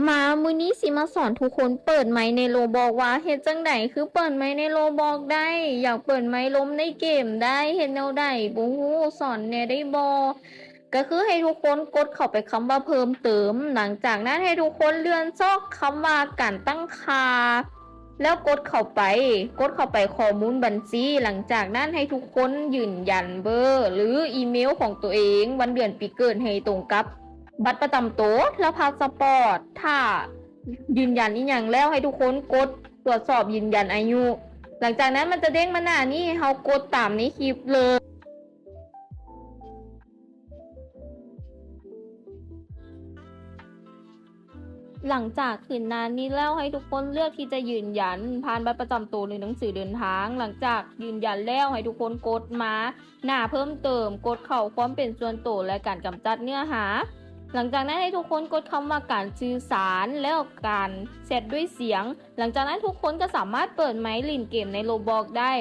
ມາ ມື້ນີ້ຊິມາສອນທຸກຄົນເປີດໄມໃນໂຣບອກວ່າເຮັດຈັ່ງໃດຄືເປີດໄມໃນໂຣບອກໄດ້. ຢາກເປີດໄມລົມໃນເກມໄດ້ ເຮັດແນວໃດບໍ່ຮູ້ ສອນແດ່ໄດ້ບໍ່? ກໍຄືໃຫ້ທຸກຄົນກົດເຂົ້າໄປຄຳວ່າເພີ່ມເຕີມ, ຫຼັງຈາກນັ້ນໃຫ້ທຸກຄົນເລື່ອນຊອກຄຳວ່າການຕັ້ງຄ່າ ແລ້ວກົດເຂົ້າໄປ, ກົດເຂົ້າໄປຂໍ້ມູນບັນຊີ, ຫຼັງຈາກນັ້ນໃຫ້ທຸກຄົນຢືນຢັນເບີ ຫຼື ອີເມວຂອງຕົວເອງ, ວັນເດືອນປີເກີດໃຫ້ຕົງກັບ ບັດປະຈຳໂຕ ແລະ ພາສປອດ. ຖ້າຢືນຢັນອີ່ຫຍັງແລ້ວ ໃຫ້ທຸກຄົນກົດຕວດສອບຢືນຢັນອາຍຸ. ຫຼັງຈາກນັ້ນມັນຈະເດ້ງມາໜ້ານີ້ ໃຫ້ເຮົາກົດຕາມໃນຄລິບເລີຍ. ຫຼັງຈາກຂຶ້ນໜ້ານີ້ແລ້ວ ໃຫ້ທຸກຄົນເລືອກທີ່ຈະຢືນຢັນຜ່ານບັດປະຈຳໂຕ ຫຼື ໜັງສືເດີນທາງ. ຫຼັງຈາກຢືນຢັນແລ້ວ ໃຫ້ທຸກຄົນກົດມາ ໜ້າເພີ່ມເຕີມ, ກົດເຂົ້າຄວາມເປັນສ່ວນໂຕ ແລະ ການກຳຈັດເນື້ອຫາ. ຫຼັງຈາກນັ້ນໃຫ້ທຸກຄົນກົດຄຳວ່າການສື່ສານ ແລ້ວການແຊັດດ້ວຍສຽງ. ຫຼັງຈາກນັ້ນທຸກຄົນກໍສາມາດເປີດໄມຫຼິ້ນເກມໃນໂຣບອກໄດ້.